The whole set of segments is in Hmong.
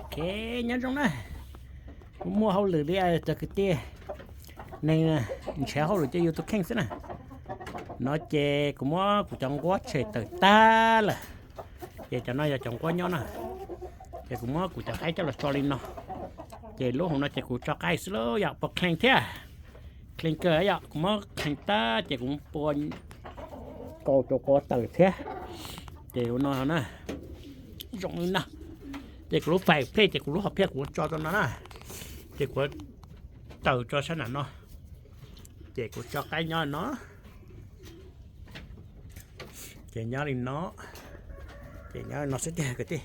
Ok, nyob zoo na. Kuv muaj hauj lwm li cov kwv tij, neeg nrhiav hauj lwm cia YouTube kheej xwb na. No ces kuv muab kuv cov nquab tshem tawm tag lawm, ces cov no yog cov nquab nyob na. Ces kuv muab kuv cov qaib coj los tso li no, ces lub hauv no ces kuv tso qaib xwb lauj, yog puas kheev thiab? Kheev kawg yom, kuv muab kheev tag ces kuv pua kaus cov quav tawm thiab. Ces ua no na, zoo li no. Ces kuv lub fais plej ces kuv lub hom phiaj kuv tso rau no na. Ces kuv tawm tso sab nram no, ces kuv tso qaib nyob no. Ces nyob li no, ces nyob li no xwb tiag kwv tij.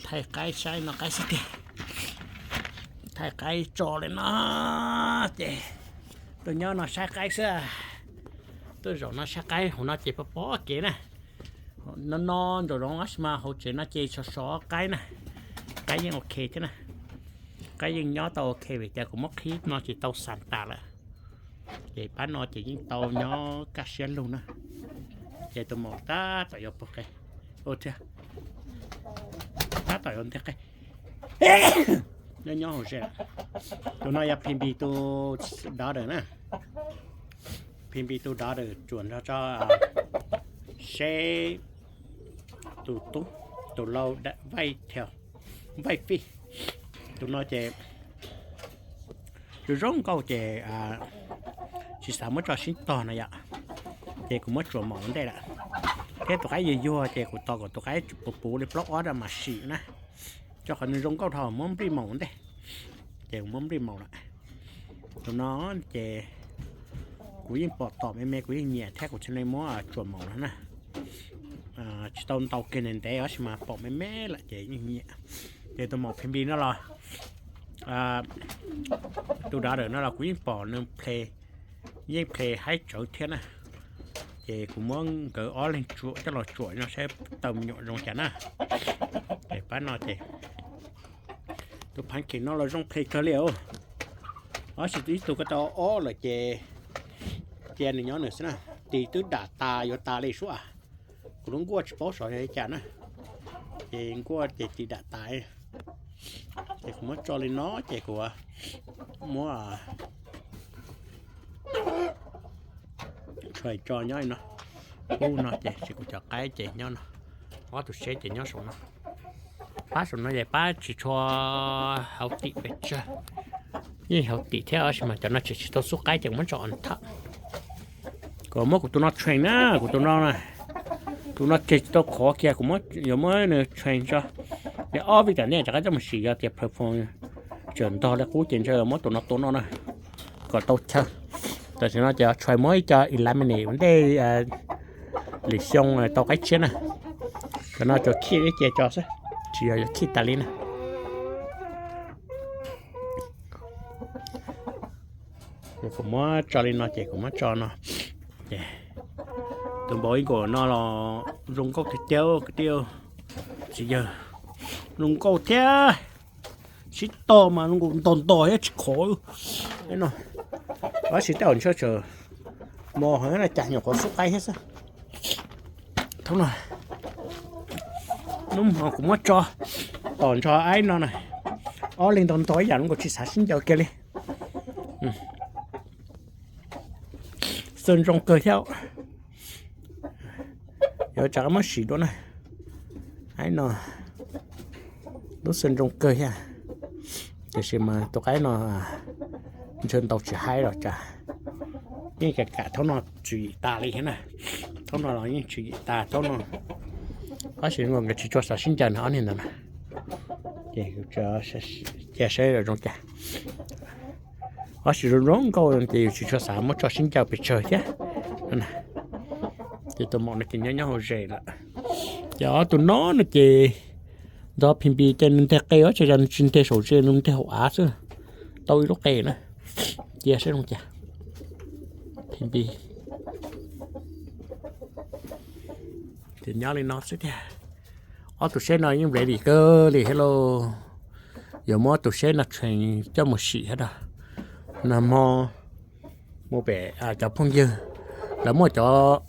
Thaij qaib saib no qaib xwb tiag. Thaij qaib tso li no, ces tuaj nyob no saib qaib xwb. Tuaj zaum no saib qaib, hauv no ces pom pom kev na. No no nraum zoov tab sis mas hauv tsev no ces sov sov qaib na. Qaib yeej ok thiab na. Qaib yeej nyob tau ok vim tias kuv muab qhib no ces tau xas tas lawm. Ces pab no ces yeej tau nyob kaj siab lug na. Ces tus maum tab tom yuav pug qe, thiab tab tom yuav nteg qe. Nyob nyob hauv ze. Tus no yog Phi Npi tus daughter na. Phi Npi tus daughter tsuam nrog tso seb tus tub, tus lau, Vaij Thiaus, Vaij Fij. Tus no ces zoo zoo nkauj ces tsis xav muab tso sib tog no yom. Ces kuv muab tsuam maum ua ntej lawm. Thiab tus qaib yuag yuag ces kuv tos kom tus qaib puv puv li plaub ob rau mam sim na. Rau qhov nws zoo nkauj dhau muab nplij maum ua ntej. Ces kuv muab nplij maum lawm. Tus no ces kuv yeej pom tom me me kuv yeej nyiam thiab kuv thiaj li muab tsuam maum no na. Tsis tau ntau kiag ntev ntev tab sis mas pom me me lawm ces yeej nyiam. Ces tus maum Phi Npi no los, tus daughter no los kuv yeej pom nws play, yeej play haib tsawv thiab na. Ces kuv muab nkawd ob leeg tsuam coj los tsuam no saib tawm me nyuam zoo cas na. Ces pab no ces tus Phav Kheem no los zoo play kawg li os. Tab sis ib tug ko tau ob lawm ces cia nws nyob nws xwb na. Tis twb dam tas yuav tas li sub. Kuv lub nkuaj tsis paub xyov yog li cas na. Ces nkuaj ces tis dam tas. Ces kuv muab tso li no ces kuv muab tshais tso nyob li no. Ub no ces kuv cov qaib ces nyob no. Ob tug seb ces nyob saum no. Pab saum no ces pab tsis tshua hauv tim pes tsawg. Yeej hauv tim thiab tab sis mas cov no tseem tsis tau xub qaib ces kuv muab tso on top. Kuv muab kuv tus no train na, kuv tus no, tus no tseg tsis tau qhuav kiag kuv yuav muab nws train tso. Ces ob vij tam nej rov qab coj mus sim yog tias perform tseem ntog li qub ces ntshe muab tus no tua noj na, kom tau chaw. Tam sim no ces train muab ib co eliminate ua ntej lwm xyoo tau qaib tshiab na. Cov no tsuas khij ib ce tso xwb, tsis yog yuav khij tas li na. Kuv muab tso li no ces kuv muab tso no. Ces tus npau ib nkaus no los zoo nkauj tiag tiag kwv tij, tsis yog, zoo nkauj thiab. Sib tog mas zoo nkauj nto nto thiab tsis qhuav no. Tab sis tej zaum ntshe tseem mos heev na cas nyuam qhuav xub qaib thiab xwb. Thoob no, hnub no kuv muab tso tom ntsho aib no na, ob leeg nto nto ib yam zoo nkauj tsis xav sib ncaws kiag li. Xwb zoo kawg thiab. Yuav tsam qab muab sim dua na. Aib no lub xwb zoo kawg thiab. Tiam sis mas tus qaib no ntshe ntaus tsis haib los tsam. Yeej kam kam thaub no tswv yim tas li thiab na. Thaub no los yeej tswv yim tas thaub no. Tab sis nkawd tsis tshua xav sib ncaws na ob niag ntawd na. Ces cia saib zoo cas. Tab sis zoo zoo nkauj ces yus tsis tshua xav muab tso sib ncaws pes tsawg thiab. Ces tus maum no ces nyob nyob hauv zes lawm. Ces ob tug no no ces nrog Phi Npi ces nws nteg qe, tab sis yog nws tsis nteg saum zes, nws nteg hauv av xwb. Tau ib lub qe na. Cia saib zoo cas. Phi Npi. Ces nyob li no xwb tiag. Ob tus seb no yeej ready kawg li thiab lauj. Yuav muab tus seb no train coj mus sim thiab na. Nag hmo mus pem cov phooj ywg, lawv muaj cov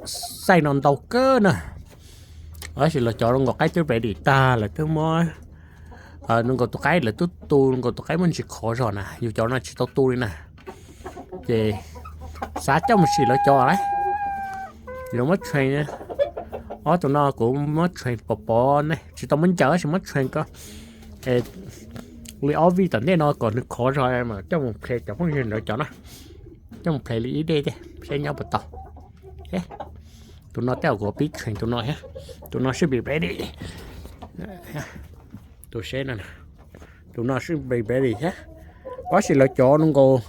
xaij no ntau kawg na. Tab sis los cov zoo nkaus qaib twb ready tag, lawv twb muab Zoo nkaus tus qaib lawv twb tu, zoo nkaus tus qaib muaj ntsis khov zog na, yus cov no tsis tau tu li na. Ces xav coj mus sim lawv cov lawm. Yuav muab train, ob tug no kuv muab train pov pov ne, tsis tau muab ncaws tab sis muab train ko li ob vij tom ntej no kom nws khov zog mas coj mus play cov phooj ywg lawv cov na. Coj mus play li ib dej thiab seb nyob puas tau. Tus no tej zaum kuv pib train tus no thiab. Tus no should be ready. Tus seb no, tus no should be ready thiab. Tab sis lawv cov zoo nkaus,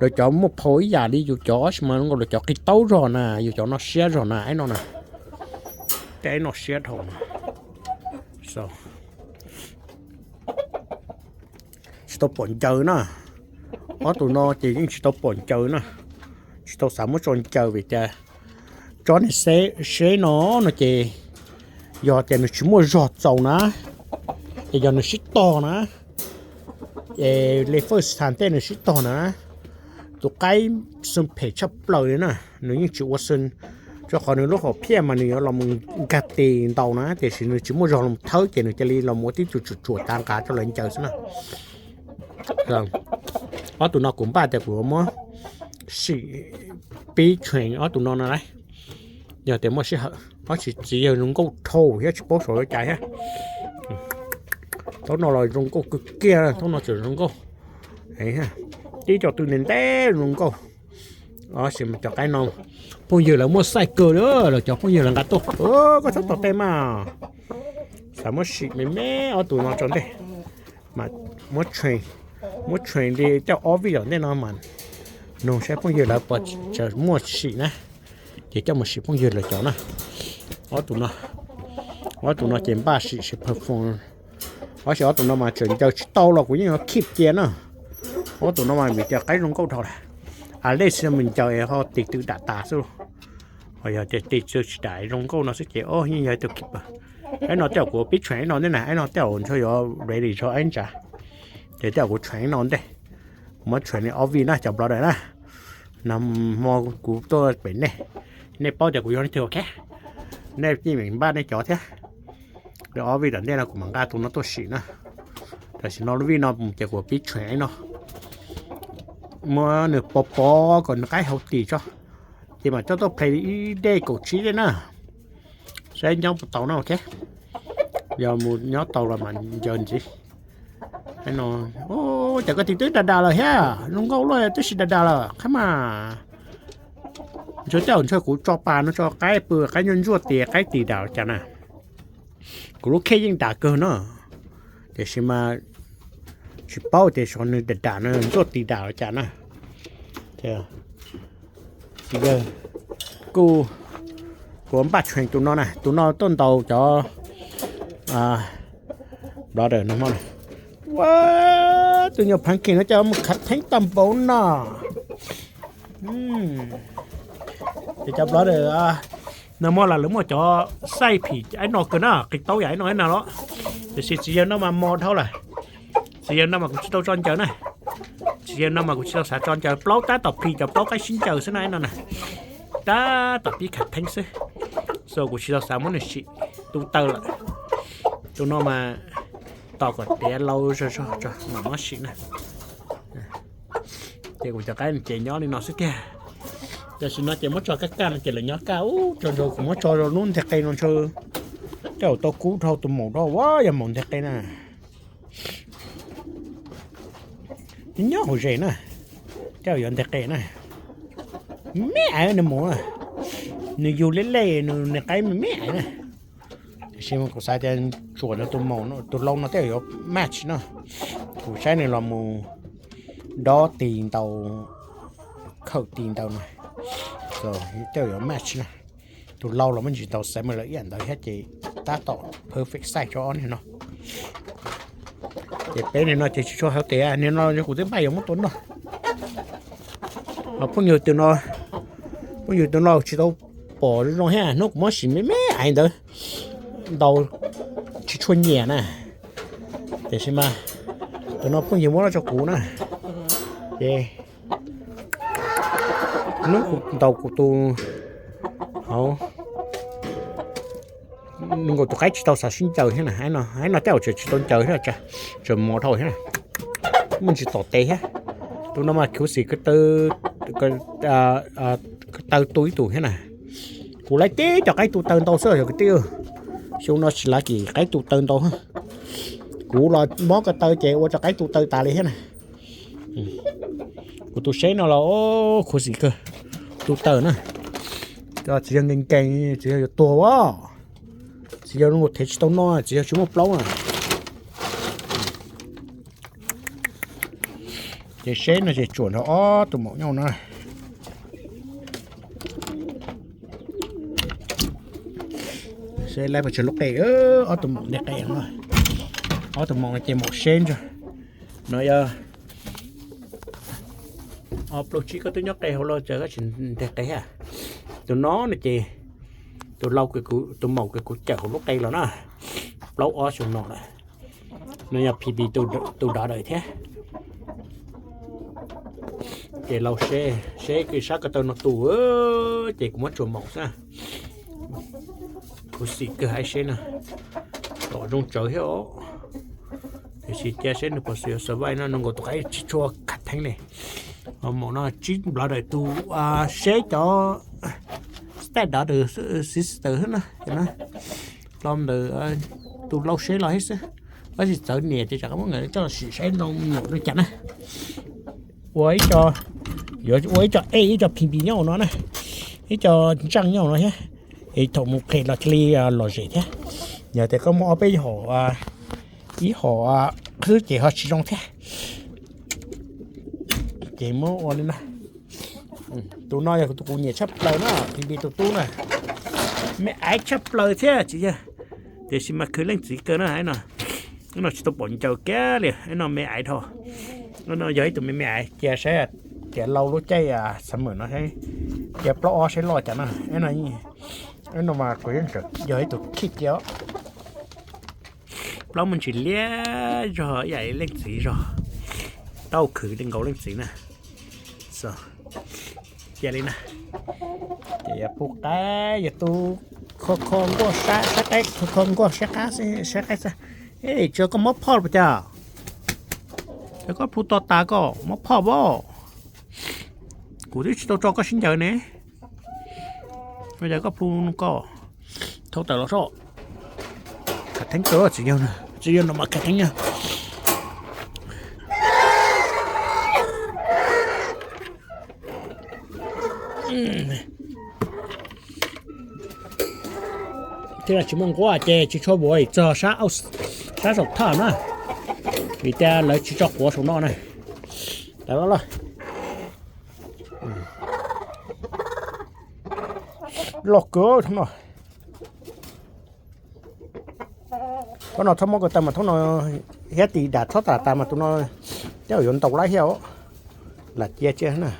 lawv cov muaj phau ib yam li yus cov tab sis mas zoo nkaus lawv cov qis taub zog na, yus cov no siab zog na, ib no na. Tej ib no siab dhau na. Tsis tau pom ncaws na. Ob tug no ces yeej tsis tau pom ncaws na. Tsis tau xav muab tso ncaws vim tias tsob niag seb no no ces yog tias nws tsis muaj zog txaus na, es yog nws sib tog na, es li first time tej nws sib tog na, tus qaib xoo phem tshaj plaws li na, nws yeej tsis ua xoo, rau qhov nws lub hom phiaj mas nws yuav los mus nkag tes ntaus na, tiam sis nws tsis muaj zog los thawb ces nws cia li los ua tib tug tsuam tsuam tav nqa rau lawv ncaws xwb na. Ob tug no kuv npaj tias kuv muab sim pib train ob tug no no lauj. Yog tias muaj sij hawm, tab sis txiv yawg zoo nkauj dhau thiab tsis paub xyov yuav cas thiab. Thaum no los zoo nkauj kawg kiag, thaum no tseem zoo nkauj. Tib co tw ntev ntev zoo nkauj. Tab sis mas cov qaib no phooj ywg lawv muaj size kawg li, lawv cov phooj ywg lawv nqa tuaj. Koj txhob tos tej mas, xav muab sim me me ob tug no tso ntej. Mas muab train, muab train li coj ob vij tom ntej no mas nug saib phooj ywg lawv puas tseem muaj sim na, ces coj mus sim phooj ywg lawv cov na. Ob tug no, ob tug no ces npaj sim sis perform. Tab sis ob tug no mas tseem ncaws tsis tau los kuv yeej yuav keep cia na. Ob tug no mas vim tias qaib zoo nkauj dhau lawm, a lej sis mus ncaws ho tis tw dam tas xwb. Ho yog tias tis tw tsis dam zoo nkauj no xwb ces yeej yog ib tug keeper. Aib no tej zaum kuv pib train aib no ntej na, aib no tej zaum ntshe yuav ready tso aib ntsa. Ces tej zaum kuv train aib no ntej, kuv muab train li ob vij na cov brother na. Nag hmo kuv tuaj pem nej, nej paub tias kuv yog leej twg ok. Nej yeej meem npaj nej cov thiab. Li ob vij tom ntej no kuv mam nqa tus no tuaj sim na. Tam sim no lub vij no ces kuv pib train aib no, muab nws pov pov kom nws qaib hauv tis tso, ces mam coj tuaj play li ib dej kaum tsib dej na. Saib nyob puas tau no ok. Yog mus nyob tau los mam ncaws ntxiv. Ces koj tis twb dam dam lawm thiab, zoo nkauj luaj twb sis dam dam lawm qhab mas. Ntshe tej zaum ntshe kuv tso pas no tso qaib pw qaib nyuaj ntsuaj tias qaib tis dam los cas na. Kuv lub khej yeej dam kawg no, tiam sis mas tsis paub tias xyov nws dam dam no ntsuaj tis dam los cas na. Txiv yawg, kuv, kuv npaj train tus no na, tus no tuaj ntaus cov brother no hmo na. Ua, tus nyuag phav kheem no cas mus khav theeb tag npaum no. Ces cov brother no muaj las lawv muaj cov size phim aib no kawg na, qis taub yam aib no na los. Tiam sis txiv yawg no mas mos dhau lawm. Txiv yawg no mas kuv tsis tau tso ncaws na. Txiv yawg no mas kuv tsis tau xav tso ncaws, plaub tab tom phim cov plaub qaib sib ncaws xwb na aib no na. Tab tom pib khav theeb xwb. So kuv tsis tau xav muab nws sim, tu taw lawm. Tus no mas tos kom tiav lau zog zog tso mam muab sim na. Ces kuv cov qaib ces nyob li no xwb tiag. Tam sim no ces muab tso kaj kaj no ces lawv nyob kaj ub tso ntsoov kuv muab tso rau lub nteg qe no ntshe tej zaum tau kub dhau tus maum dab ua yog maum nteg qe na. Nyob hauv zes na, tej zaum yuav nteg qe na. Me aiv nws mus, nws yug lej lej nws niag qaib me me aiv na. Tiam sis kuv xav tias tsuam rau tus maum, tus lau no tej zaum yuav match no. Kuv saib nws los mus dob tis ntaus, khawm tis ntaus na, tej zaum yuav match na. Tus lau los muaj ntsis ntaus xaiv mas lawv ib yam ntawd thiab ces tab tom perfect size rau ob niag no. Ces peb niag no ces tsis tshua hauv tes, niag no kuv twb npaj yuav muab tua noj. Phooj ywg tus no, phooj ywg tus no tsis tau pom zoo zoo thiab, hnub kuv muab sim me me aiv ntawd ntaus tsis tshua nyiam na. Tiam sis mas tus no phooj ywg muab los rau kuv na, ces hnub kuv ntaus kuv tus hauv Nkaus tus qaib tsis tau xav sib ncaws thiab na, hais no tej zaum tseem tsis tau ncaws thiab, tseem mos dhau thiab na. Muaj ntsis tom tes thiab. Tus no mas khuv xim taw tu ib tug thiab na. Kuv laib tib cov qaib tu taw ntau xwb yog kwv tij. Xyoo no tsis lav kim qaib tu taw ntau. Kuv los mob ko taw ces ua cov qaib tu taw tas li thiab na. Kuv tus seb no los khuv xim kawg, tu taw na. Txiv yawg nkees nkees, txiv yawg yuav tuag as. Txiv yawg los thev tsis tau no, txiv yawg tsis muaj plaub na. Ces seb no ces tsuam nrog ob tug maum nyob no. Seb laib puas tsawg lub qe, ob tug maum nteg qe no. Ob tug maum no ces maum seb ntag. No yog ob plaub tsib, koj twb nyob qe hauv los cas koj tsis nteg qe thiab? Tus no no ces tus lau, tus maum kws kuv cawm hauv lub qe los na, plaub ob xyoo no lawm. No yog P B tus dov dawm thiab. Ces lau seb, seb kws sab ko taw no tu, ces kuv muab tsuas maum xwb. Khuv xim kawg, hais seb na, tom zoo tsawv thiab os. Tiam sis cia seb nws puas xav survive no, nws nkaus tus qaib tsis tshua khav theeb li. Ho maum no tsib nplawv dawm tus, seb cov stab dov dawm sister na, los ntawm tus lau seb los thiab xwb. Tab sis txawv niam ces tsam muab nkawd coj los sim saib ntoo nyuam li cas na. Ua ib co, yuav ua ib co ej ib co P B nyob no na, ib co ntsaaj nyob no thiab. Es thaum mus phem los cia li lom zem thiab. Yog tias koj muaj ob peb hom, ib hom xwb ces ho tsis zoo thiab. Ces muab ua li no. Tus no yog tus kuv nyiam tshaj plaws na, P B tus tub na. Me aiv tshaj plaws thiab txiv yawg, tiam sis mas khwv leej txiv kawg na. No tsis tau pom ncaws kiag li, no me aiv dhau. No yog ib tug me me aiv, cia saib, cia lau lub caij summer no, cia plaub ob saib loj cas na. No mas kuv yeej yog ib tug khib cia. Plaub muaj ntsis liab zog ib yam leej txiv zog, tau khwv li nkaus leej txiv na. Cia li na, ces yog pub qaib, yog tu kho kho nkuaj sab, sab qaib, kho kho nkuaj sab qab, sab qaib xwb. Tsis yog koj mob phoj los cas? Yog koj pub to tas koj mob phoj as. Kuv twb tsis tau tso koj sib ncaws ne. Yog koj pub koj thauj tawm los soj. Khav theeb kawg txiv yawg, txiv yawg no mas khav theeb na. Thiab tsis muaj nquab ces tsis tshua vuav txog sab saum thaj na, vim tias lawv tsis tso quav saum no na. Loj kawg no. Thoob no txhob muab ko taw mas thoob no, thiab tis dam txhob tas tas mas tus no tej zaum yuav ntaus laib thiab os. Lam cia cia na.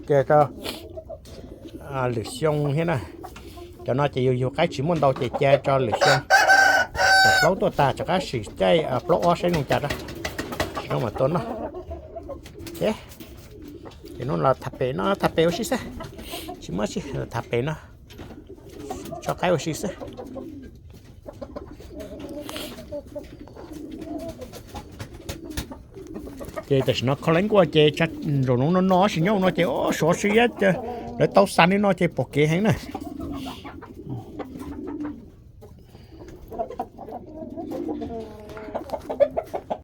Cia lwm xyoo thiab na. Cov no ces yus yug qaib tsis muaj ntau ces cia tso lwm xyoo. Thaum plaub tuaj tas rov qab sim caij plaub ob saib zoo cas na. Tsis zoo mas tua noj. Ces hnub no tham pem no, tham pem ua si xwb. Tsis muaj si, tham pem no, tso qaib ua si xwb. Ces tam sim no kho leeb nkuaj ces zaum no no sis nyob no ces suav si, lawv tau xas li no ces pom kev heev na.